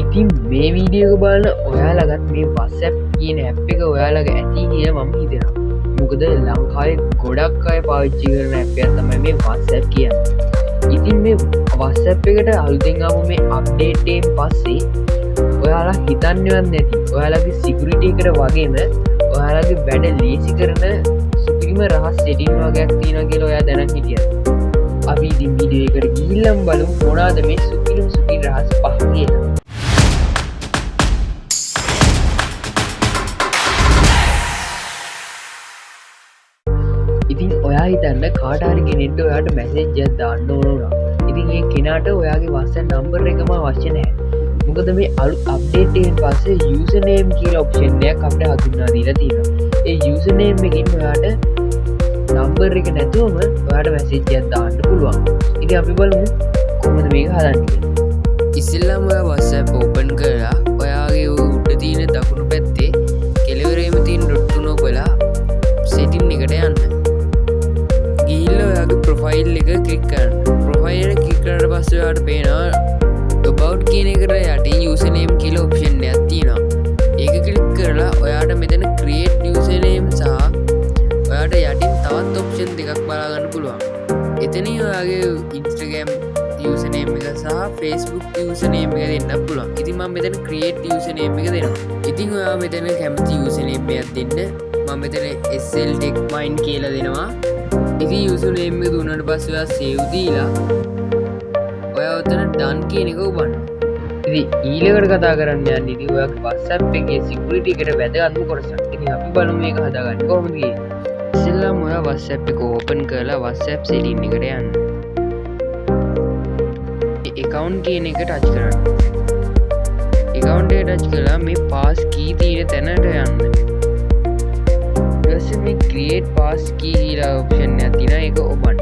ඉතින් මේ වීඩියෝ එක බලන ඔයාලගත් මේ WhatsApp කියන ඇප් එක ඔයාලග ඇති කියලා මම හිතනවා. මොකද ලංකාවේ ගොඩක් අය පාවිච්චි කරන ඇප් එකක් තමයි මේ WhatsApp කියන්නේ. ඉතින් මේ WhatsApp එකට අලුතෙන් ආපු මේ අප්ඩේට් එකෙන් පස්සේ ඔයාලා හිතන්නේවත් නැති ඔයාලගේ සිකියුරිටි එකට වගේම ඔයාලගේ වැඩ ලේසි කරන සුපිරිම රහස් සෙටින් වගේක් තියෙනවා කියලා ඔයා දැනන් හිටියද? අපි ඉතින් වීඩියෝ එකට ගිහිල්ලාම බලමු මොනවාද මේ සුපිරිම සුපිරි රහස් පහ කියලා. ඉතින් ඔයා හිතන්න කාට හරි කෙනෙක්ට ඔයාට මැසේජ් එකක් දාන්න ඕන වුණා. ඉතින් ඒ කෙනාට ඔයාගේ WhatsApp number එකම අවශ්‍ය නැහැ. මොකද මේ අලුත් අප්ඩේට් එකෙන් පස්සේ යූසර් නේම් කියලා ඔප්ෂන් එකක් අපිට හඳුන්වා දීලා තියෙනවා. ඒ යූසර් නේම් එකකින් ඔයාට නම්බර් එක නැතුවම ඔයාට මැසේජ් එකක් දාන්න පුළුවන්. ඉතින් අපි බලමු කොහොමද මේක හදන්නේ කියලා. ඉස්සෙල්ලාම ඔයා WhatsApp open කරලා ඔයාගේ උඩ තියෙන දකුණු පැත්තේ කෙළවරේම තියෙන ඩොට් තුන ඔබලා සෙටින් එකට යන්න. ගිහිල්ලා ඔයාගේ ප්‍රොෆයිල් එක ක්ලික් කරන්න. ප්‍රොෆයිල් එක ක්ලික් කරාට පස්සේ ඔයාට පේනවා about කියන එකට යටින් යූසර් නේම් කියලා ඔප්ෂන් එකක් තියෙනවා. ඒක ක්ලික් කරලා ඔයාට මෙතන ක්‍රියේට් යූසර් නේම් සහ ඔයාට යටින් තවත් ඔප්ෂන් දෙකක් බලා ගන්න පුළුවන්. එතනින් ඔයාගේ Instagram user name එක සහ Facebook user name එක දෙන්න පුළුවන්. ඉතින් මම මෙතන ක්‍රියේට් යූසර් නේම් එක දෙනවා. ඉතින් ඔයා මෙතන කැමති යූසර් නේම් එකක් දෙන්න. මම මෙතන SL Tech Mind කියලා දෙනවා. ඉතින් යූසර් නේම් එක දුන්නාට පස්සේ ඔයා සේව් දීලා ඔයා ඔතන ඩන් කියන එක ඔබන්න. ඉතින් ඊළඟට කතා කරන්න යන්නේ ඉතින් ඔයාගේ WhatsApp එකේ සිකියුරිටි එකට වැදගත්ම කොටසක්. ඉතින් අපි බලමු මේක හදාගන්නේ කොහොමද කියලා. ඉස්සෙල්ලාම ඔයා WhatsApp එක ඕපන් කරලා WhatsApp setting එකට යන්න. ඇකවුන්ට් කියන එක ටච් කරන්න. ඇකවුන්ට් එක ටච් කරලා මේ පාස් කී තියෙන තැනට යන්න. ඊට පස්සේ මේ ක්‍රියේට් පාස් කී කියලා ඔප්ෂන් එකක් තියෙනවා, ඒක ඔබන්න.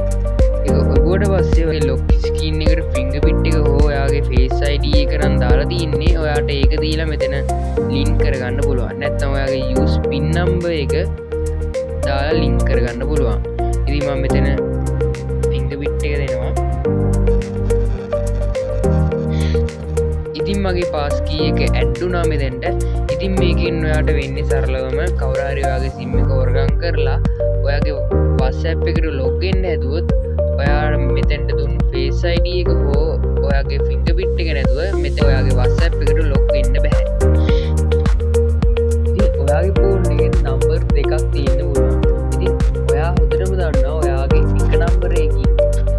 ඒක ඔබුවට පස්සේ ඔය ලොක් ස්ක්‍රීන් එකට ෆින්ගර්ප්‍රින්ට් එක හෝ ඔයාගේ ෆේස් ID එක නම් දාලා තියෙන්නේ. ඔයාට ඒක දීලා මෙතන ලින්ක් කරගන්න පුළුවන්. නැත්නම් ඔයාගේ යූස් පින් නම්බර් එක දාලා ලින්ක් කරගන්න පුළුවන්. ඉතින් මම මෙතන ෆින්ගර්ප්‍රින්ට් එක දෙනවා. ඉතින් මගේ පාස් කී එක ඇඩ් වුණා මෙතෙන්ට. ඉතින් මේකෙන් ඔයාට වෙන්නේ සරලවම කවුරු හරි ඔයාගේ සිම් එක හොරගම් කරලා ඔයාගේ WhatsApp එකට ලොග් වෙන්න හැදුවොත් ඔයා මෙතෙන්ට දුන්නු Face ID එක හෝ ඔයාගේ ෆින්ගර්ප්‍රින්ට් එක නැතුව මෙතන ඔයාගේ WhatsApp එකට ලොග් වෙන්න බෑ. ඉතින් ඔයාගේ ෆෝන් එකේ නම්බර් දෙකක් තියෙන්න පුළුවන්. ඉතින් ඔයා හොඳටම දන්නවා ඔයාගේ එක නම්බර් එකකින්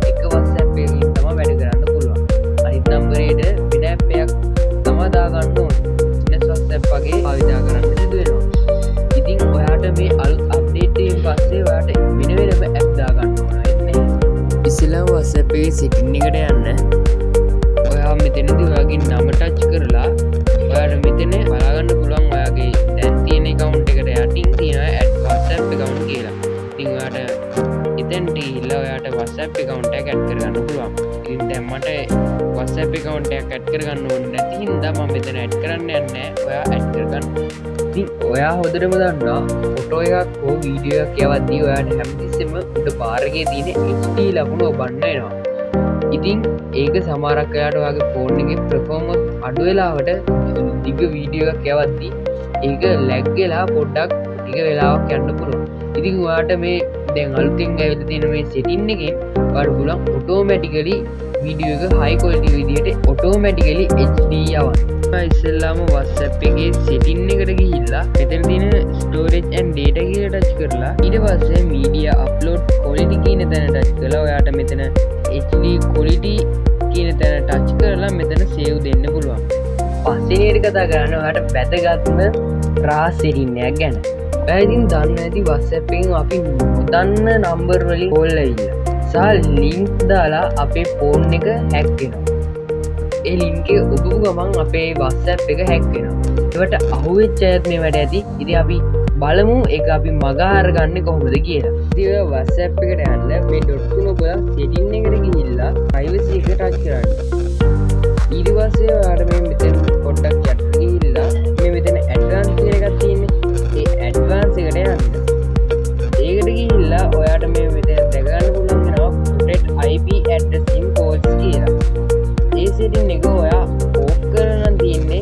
එක WhatsApp එකකින් තමයි වැඩ කරන්න පුළුවන්. අනිත් නම්බරේට වෙන ඇප් එකක් තමයි දාගන්න ඕනේ. වෙනස් WhatsApp වගේ භාවිතා කරන්න සිදු වෙනවා. ඉතින් ඔයාට මේ අලුත් අප්ඩේට් එකෙන් පස්සේ ඔයාට වෙන වෙනම ඇප් දාගන්න ඕන වෙන්නේ නැහැ. ඉස්සෙල්ලාම WhatsApp එකේ සෙටින් එකට යන්න. ඔයා මෙතනදී ඔයාගේ නම ටච් කරලා ඔයාට මෙතන බලාගන්න පුළුවන් ඔයාගේ දැන් තියෙන ඇකවුන්ට් එකට යටින් තියෙනවා ඇඩ් WhatsApp account කියලා. ඉතින් ඔයාට එතෙන්ට ගිහිල්ලා ඔයාට WhatsApp account එකක් ඇඩ් කරගන්න පුළුවන්. ඉතින් දැන් මට WhatsApp account එකක් ඇඩ් කරගන්න ඕනේ නැති හින්දා මම මෙතන ඇඩ් කරන්න යන්නේ නැහැ. ඔයා ඇඩ් කරගන්න. ඉතින් ඔයා හොඳටම දන්නවා ෆොටෝ එකක් හෝ වීඩියෝ එකක් යවද්දී ඔයාට හැමතිස්සෙම උඩ බාර් එකේ තියෙන HD ලකුණ ඔබන්න වෙනවා. ඉතින් ඒක සමහරක් වෙලාවට ඔයාගේ ෆෝන් එකේ පර්ෆෝමන්ස් අඩු වෙලාවට දිග වීඩියෝ එකක් යවද්දී ඒක ලැග් වෙලා පොඩ්ඩක් ටික වෙලාවක් යන්න පුළුවන්. ඉතින් ඔයාට මේ දැන් අලුතෙන් ඇවිල්ලා තියෙන මේ සෙටින් එකෙන් ඔයාට පුළුවන් ඔටෝමැටිකලි වීඩියෝ එක හයි ක්වොලිටි විදියට ඔටෝමැටිකලි HD යවන්න. මම ඉස්සෙල්ලාම WhatsApp එකේ සෙටින් එකට ගිහිල්ලා මෙතන තියෙන ස්ටෝරේජ් ඇන්ඩ් ඩේටා කියලා ටච් කරලා ඊට පස්සේ මීඩියා අප්ලෝඩ් ක්වොලිටි කියන තැන ටච් කරලා ඔයාට මෙතන HD quality කියන තැන ටච් කරලා මෙතන සේව් දෙන්න පුළුවන්. පස්වෙනියට කතා කරන්න ඔයාට වැදගත්ම රහස් සෙටින් එකක් ගැන. ඔයා ඉතින් දන්න ඇති WhatsApp එකෙන් අපි නොදන්න නම්බර් වලින් කෝල් ඇවිල්ලා සහ ලින්ක් දාලා අපේ ෆෝන් එක හැක් වෙනවා. ඒ ලින්ක් එක ඔබපු ගමන් අපේ WhatsApp එක හැක් වෙනවා. ඒවට අහුවෙච්ච අයත් මේ වැඩ ඇති. ඉතින් අපි බලමු ඒක අපි මග අරගන්නේ කොහොමද කියලා. ඉතින් ඔයා WhatsApp එකට යන්න මේ ඩොට් තුන ඔබලා සෙටින් එකට ගිහිල්ලා ප්‍රයිවසි එක ටච් කරන්න. ඊට පස්සේ ඔයාට මේ මෙතන පොඩ්ඩක් යට ගිහිල්ලා මේ මෙතන ඇඩ්වාන්ස් කියලා එකක් තියෙන්නේ. ඒ ඇඩ්වාන්ස් එකට යන්න. ඒකට ගිහිල්ලා ඔයාට මේ මෙතන දැක ගන්න පුළුවන් වෙනවා protect IP address in calls කියලා. ඒ සෙටින් එක ඔයා ඕෆ් කරලා නම් තියෙන්නේ.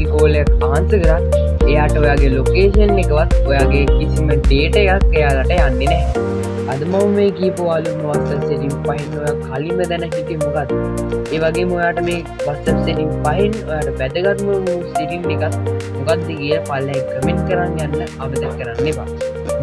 පුංචි කෝල් එකක් ආන්සර් කරත් එයාට ඔයාගේ ලොකේෂන් එකවත් ඔයාගේ කිසිම ඩේටා එකක් එයාලට යන්නේ නැහැ. අද මම මේ කියපු අලුත්ම WhatsApp setting පහෙන් ඔයා කලින්ම දැන හිටියේ මොකද්ද? ඒ වගේම ඔයාට මේ WhatsApp setting පහෙන් ඔයාට වැදගත්ම වූ සෙටින් එකක් මොකද්ද කියලා පල්ලෙහායින් කමෙන්ට් කරන් යන්න අමතක කරන්න එපා.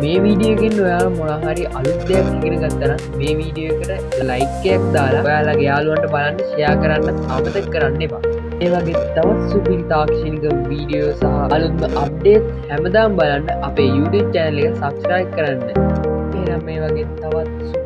මේ වීඩියෝ එකෙන් ඔයාලා මොනවා හරි අලුත් දෙයක් ඉගෙන ගත්තා නම් මේ වීඩියෝ එකට ලයික් එකක් දාලා ඔයාලගේ යාළුවන්ට බලන්න ෂෙයා කරන්නත් අමතක කරන්න එපා. ඒ වගේ තවත් සුපිරි තාක්ෂණික වීඩියෝ සහ අලුත්ම අප්ඩේට් හැමදාම බලන්න අපේ YouTube channel එක subscribe කරන්න. එහෙනම් මේ වගේ තවත්